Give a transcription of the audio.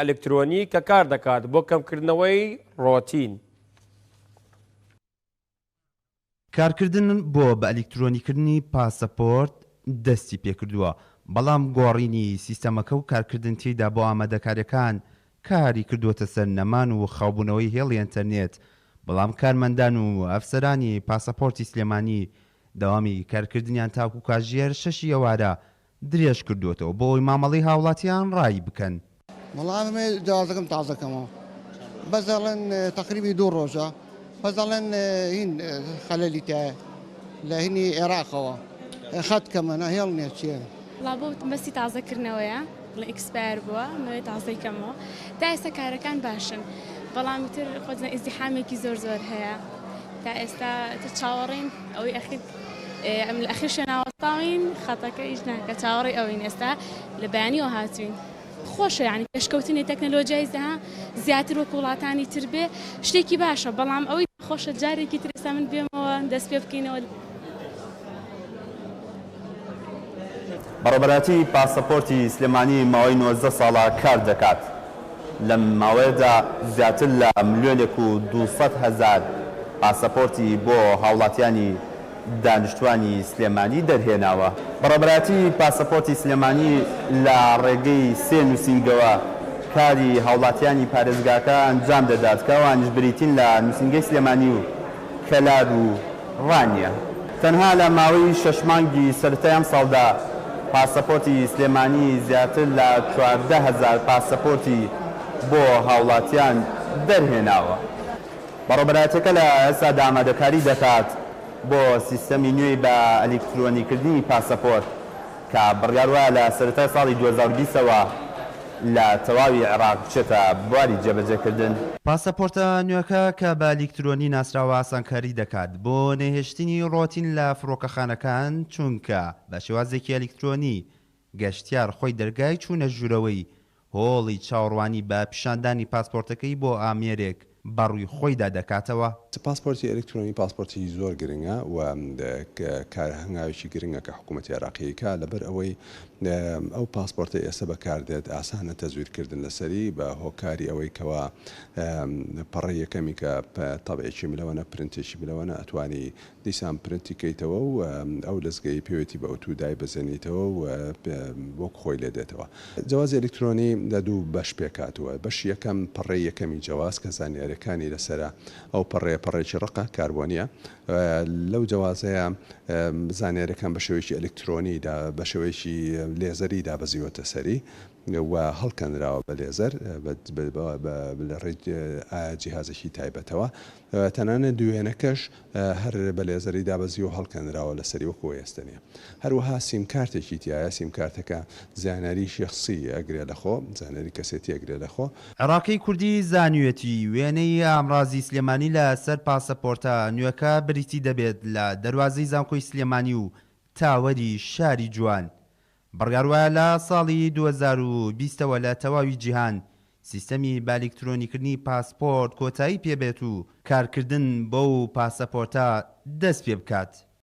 ئەلکترۆنی کە کار دەکات بۆ کەمکردنەوەی ڕۆتین. کارکردن بۆ بە ئەلیکترۆنیکردنی پاسەپۆرت دەستی پێکردووە، بەڵام گۆڕینی سیستەمەکە و کارکردن تێیدا بۆ ئامادەکارییەکان کاری کردووەتە سەر نەمان و خاوبوونەوەی هێڵی ئەنتەرنێت، بەڵام کارمەندان و ئەفسەرانی پاسەپۆرتی سلێمانی دەوامی کارکردنیان تاکو کاژێر شەشی ئێوارە درێژ کردووەتەوە بۆ ئەوەی مامەڵەی هاوڵاتیان ڕایی بکەن. وەڵا ئەمەوێ جەوازەکەم تازە کەمەوە بەس ئەڵێن تەقریبی دوو ڕۆژە بەس ئەڵێن هین خەلەلی تایە لە هینی عێراقەوە خەت کەمە نا هێڵ نیە چیە. وەڵا بۆ مەبەستی تازە کردنەوەیە بڵێ expire بووە مەوێ تازەی کەمەوە تا ئێستا کارەکان باشن بەڵام ئیتر خۆت ئیزدیحامێکی زۆر زۆر هەیە تا ئێستا چاوەڕێین ئەوەی ئەخیر ئەم لە ئەخیر شوێنا وەستاوین خەتەکە ئیش ناکە چاوەڕێی ئەوین ئێستا لە بەیانیەوە هاتوین. خۆشە یانی پێشکەوتنی تەکنەلۆجیای زەها زیاتر وەکو وڵاتانی تر بێ شتێکی باشە بەڵام ئەوەی خۆشە جارێکی تر ئێستا من بێمەوە دەست پێ بکەینەوە. بەڕێوەبەرایەتی پاسەپۆرتی سلێمانی ماوەی 19 ساڵە کار دەکات، لەم ماوەیەدا زیاتر لە ملیۆنێک و 200 هەزار پاسەپۆرتی بۆ هاوڵاتیانی دانیشتوانی سلێمانی دەرهێناوە. بەڕێوەبەرایەتی پاسەپۆرتی سلێمانی لە ڕێگەی سێ نووسینگەوە کاری هاوڵاتیانی پارێزگاکە ئەنجام دەدات کە ئەوانیش بریتین لە نووسینگەی سلێمانی و کەلار و ڕانیە. تەنها لە ماوەی شەش مانگی سەرەتای ئەمساڵدا پاسەپۆرتی سلێمانی زیاتر لە 14,000 پاسەپۆرتی بۆ هاوڵاتیان دەرهێناوە. بەڕێوەبەرایەتیەکە لە ئێستادا ئامادەکاری دەکات بۆ سیستەمی نوێی بە ئەلیکترۆنیکردنی پاسەپۆرت کە بڕیار وایە لە سەرەتای ساڵی 2020 ەوە لە تەواوی عێراق بچێتە بواری جێبەجێکردن. پاسەپۆرتە نوێکە کە بە ئەلیکترۆنی ناسراوە ئاسانکاری دەکات بۆ نەهێشتنی ڕۆتین لە فڕۆکەخانەکان چونکە بە شێوازێکی ئەلیکترۆنی گەشتیار خۆی دەرگای چوونە ژوورەوەی هۆڵی چاوەڕوانی بە پیشاندانی پاسپۆرتەکەی بۆ ئامێرێک بەڕووی خۆیدا دەکاتەوە. پاسپۆرتی ئەلکترۆنی پاسپۆرتێکی زۆر گرنگە و کار هەنگاوێکی گرنگە کە حکوومەتی عێراقی ئەیکا، لەبەر ئەوەی ئەو پاسپۆرتەی ئێستا بەکاردێت ئاسانە تەزویرکردن لەسەری بە هۆکاری ئەوەی کەوا پەڕەی یەکەمی کە تەبعێکی ملەوەنە پرنتێکی ملەوەنە ئەتوانی دیسان پرنتی کەیتەوە و ئەو لەزگەی پێوێتی بە ئوتوو دایبەزێنیتەوە و وەک خۆی لێ دێتەوە. جەوازی ئەلیکترۆنی لە دوو بەش پێکهاتووە، بەشی یەکەم پەڕەی یەکەمی جەواز کە زانیارییەکانی لەسەرە، ئەو پەڕەیە پەڕەیەکی ڕەقە، کاربۆنییە، لەو جەوازەیە زانیارییەکان بە شێوەیەکی ئەلیکترۆنی بە شێوەیەکی لێزەری دابەزیوەتە سەری و هەڵکەنراوە بە لێزەر لە ڕێی جیهازێکی تایبەتەوە. تەنانەت وێنەکەش هەر بە لێزەری دابەزیوە و هەڵکەنراوە لەسەری وەکو ئەوەی ئێستە نیە. هەروەها سیم کارتێکی تیایە، سیم کارتەکە زانیاری شەخسی ئەگرێ لەخۆ، زانیاری کەسێتی ئەگرێ لەخۆ. عێڕاقی کوردی زانیویەتی، وێنەی ئامڕازی سلێمانی لە سەر پاسەپۆرتە نوێکە بریتی دەبێت لە دەروازەی زانکۆی سلێمانی و تاوەری شاری جوان. بڕیار وایە لە ساڵی 2020 ەوە لە تەواوی جیهان سیستەمی بەئەلیکترۆنیکردنی پاسپۆرت کۆتایی پێبێت و کارکردن بەو پاسەپۆرتە دەست پێبکات.